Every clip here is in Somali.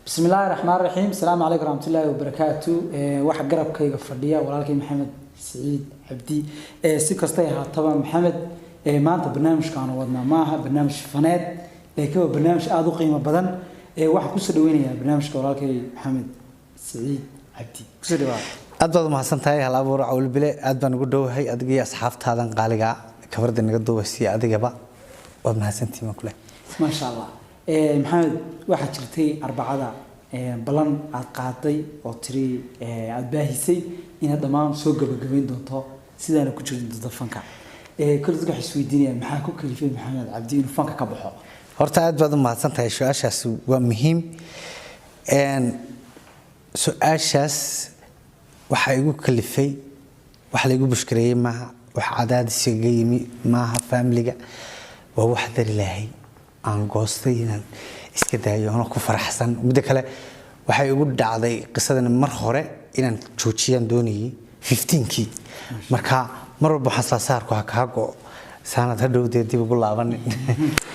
Bismi illaahi raxmaan raxiim. Asalaamu calaykum raxmatullaahi wabarakaatu. Waxa garabkayga fadhiya walaalkay Maxamed Siciid Cabdi. Si kastay ahaataba, Maxamed, maanta barnaamijkaanu wadnaa maaha barnaamij faneed, laakiin waa barnaamij aada u qiimo badan. Waxaan kusoo dhaweynayaa barnaamijka walaalkay Maxamed Siciid Cabdi. Kusoo dhawaada. Aad baad umahadsan tahay, Hal Abuur Cawlbile. Aad baan ugu dhowahay adiga iyo asxaabtaadan qaaliga kabarda naga duubaysiiya. Adigaba waad mahadsantihiin baan kule. Maasha Allah. Maxamed, waxaa jirtay Arbacada ballan aad qaaday oo tiri aada baahisay inaad dhammaan soo gabagabayn doonto, sidaana ku jiri doonto fanka. Kole dadka waxay isweydiinayaan, maxaa ku kalifay Maxamed Cabdi inuu fanka ka baxo? Horta aad baad u mahadsan tahay, su-aashaas waa muhiim. Su-aashaas waxaa igu kalifay, wax la igu bushkareeyey maaha, wax cadaadis igaga yimi maaha faamiliga, waa wax dar Ilaahay aan goostay inaan iska daayo anoo ku faraxsan. Midda kale, waxay igu dhacday qisadani mar hore inaan joojiyaan doonayay 15-kii. Marka mar walba waxaan isla saarku ha kaa go saanad hadhowdee dib ugu laabanin.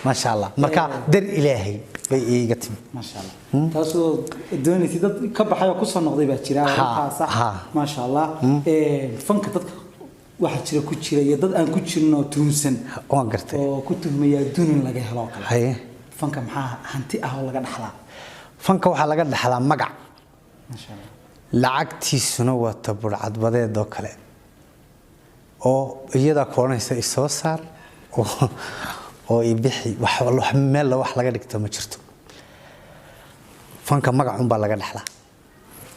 Maasha Allah, marka dar Ilaahay bay iiga timi. Maasha Allah, taasoo doonaysay dad ka baxay oo kusoo noqday baa jira. Arrintaas ah. Maasha Allah. Fanka dadka waxaa jira ku jira iyo dad aan ku jirin oo tuhunsan Waan gartay. oo ku tuhmaya adduun in laga helo oo kale. Haye. Fanka maxaa hanti ah oo laga dhaxlaa? Fanka waxaa laga dhaxlaa magac. Maasha Allah. Lacagtiisuna waa taburcadbadeed oo kale oo iyadaa ku odhanaysa isoo saar oo ibixi. Wax meel wax laga dhigto ma jirto. Fanka magacunbaa laga dhaxlaa.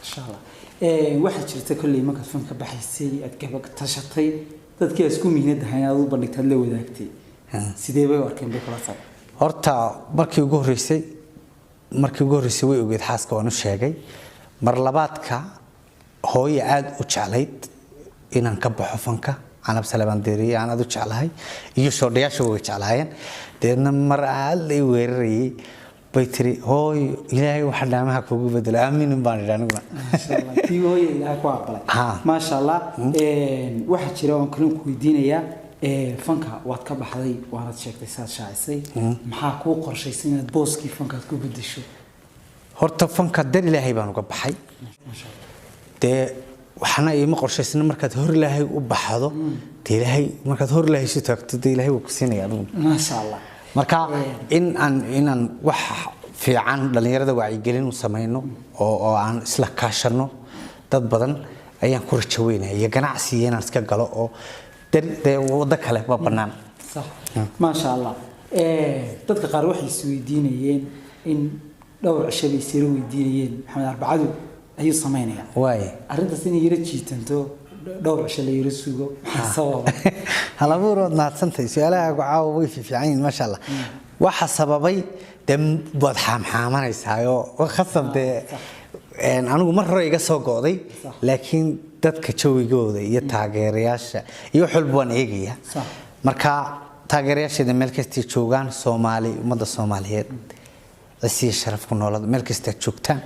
Insha Allah. Waxaa jirta kolley markaad fanka baxaysay aad gaba tashatay, dadkii aad isku mihnadahay aad u bandhigtay, aad la wadaagtay, sidee bay u arkeen bay kula tahay? Horta markii ugu horreysay way ogeed xaaska, waan u sheegay. Mar labaadka hooye aada u jeclayd inaan ka baxo fanka, Canab Salebaan Deeriye aan aada u jeclahay iyo shoodhayaasha way jeclaayeen. Dabeedna mar aad la i weerarayay bay tiri, "Hooyo, Ilaahay waxa dhaamaha kugu bedelo." Aamiinin baan idhi aniguna. Maasha Allah, tii hooye Ilaahay ku aqbalay. Maasha Allah. Waxaa jira oon kalin ku weydiinayaa, fanka waad ka baxday, waanaad sheegtay, saad shaacisay. Maxaa kuu qorshaysan inaad booskii fankaad ku bedesho? Horta fanka dar Ilaahay baan uga baxay. Maasha Allah. Dee waxna iima qorshaysna. Markaad hor Ilaahay u baxdo, dee Ilaahay markaad hor Ilaahay isu taagto, dee Ilaahay wuu ku siinaya adigu. Maasha Allah. Marka in aan wax fiican dhalinyarada wacyigelin u samayno oo aan isla kaashano dad badan ayaan ku rajo weynaya, iyo ganacsi iyo inaan iska galo oo dee waddo kale waa bannaan. Sax, maasha Allah. Dadka qaar waxay isweydiinayeen in dhowr cisho bay isira weydiinayeen, Maxamed Arbacadu ayuu samaynayaa. Waay. Arrintaas inay yaro jiitanto, dhowr cisho la yaro sugo, maxaa sababa? Halabuur, waad mahadsantahay. Su-aalahaagu caawa way fiifican yihiin, maasha Allah. Waxa sababay dee waad xaamxaamanaysaayoo khasab dee anigu mar hore iga soo go'day, laakiin dadka jawigooda iyo taageerayaasha iyo wax walba waan eegaya. Marka taageerayaasheeda meel kastay joogaan, Soomaali, ummadda Soomaaliyeed, cisiya sharaf ku noolada meel kastaad joogtaan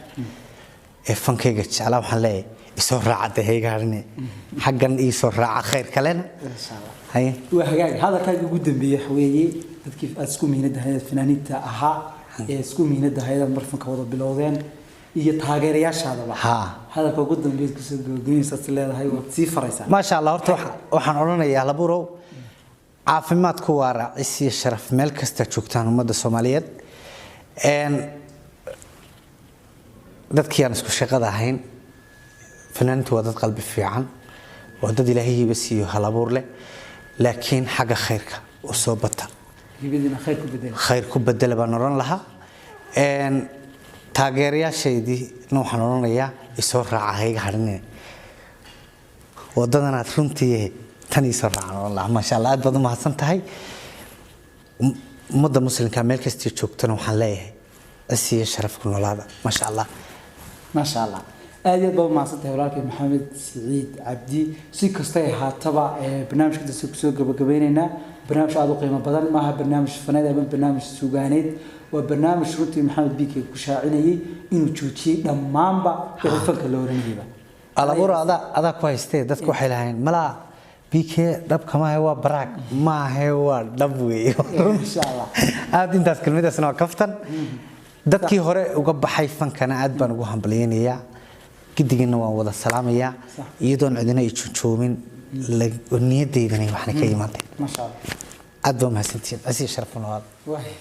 ee fankayga jeclaa, waxaan leeyahay isoo raaca dee, hayga harine, xaggan iisoo raaca khayr kalena. Maasha Allah. Haye. Waa hagaag. Hadalkaaga ugu dambeeyey waxa weeye, dadkii aad isku mihnadahayd, fanaaniinta ahaa ee isku mihnadahayd, aad mar fanka wada bilowdeen iyo taageerayaashaadaba, hadalka ugu dambeeyaad kusoo gabagabeynaysaad is leedahay, waad sii faraysaa? Maasha Allah. Horta waxaan odhanayaa, Halabuurow, caafimaadku waa raacis iyo sharaf meel kasta joogtaan ummadda Soomaaliyeed. Dadkii aan isku shaqada ahayn, fanaaniintu waa dad qalbi fiican, waa dad Ilaahay hiba siiyo, halabuur leh, laakiin xagga khayrka u soo bata. Hibadiina khayr ku bedela. Khayr ku bedela baan odhan lahaa. Taageerayaashaydii waxaan odhanayaa isoo raaca, hayga hadhinine, wadadanaad runtii tan isoo raacan odhan lahaa. Maasha Allah, aad baad u mahadsan tahay. Ummadda muslimka meel kastii joogtana waxaan leeyahay cisiyo sharaf ku noolaada. Maasha Allah. Maasha Allah, aad iyo aad baa umahadsan tahay walaalkay Maxamed Siciid Cabdi. Si kastay ahaataba, barnaamijka intaasi kusoo gabagabeyneynaa. Barnaamij aada u qiimo badan maaha barnaamij faneed ama barnaamij sugaaneed, waa barnaamij runtii Maxamed Bike ku shaacinayay inuu joojiyey dhammaanba wixii fanka la oranayaba. Alabuur, adaa ku haystee, dadku waxay lahayn malaa BK dhabka maahe waa baraag, maahe waa dhab weeye. Insha Allah. Aad intaas kelmadaasna waa kaftan. Dadkii hore uga baxay fankana aad baan ugu hambalyaynayaa, gidigina waan wada salaamayaa, iyadoon cidina i juujoomin, niyadeydana waxna ka imaantay. Maasha Allah. Aad baa mahadsantihiin, cisi sharaf nool. Waay.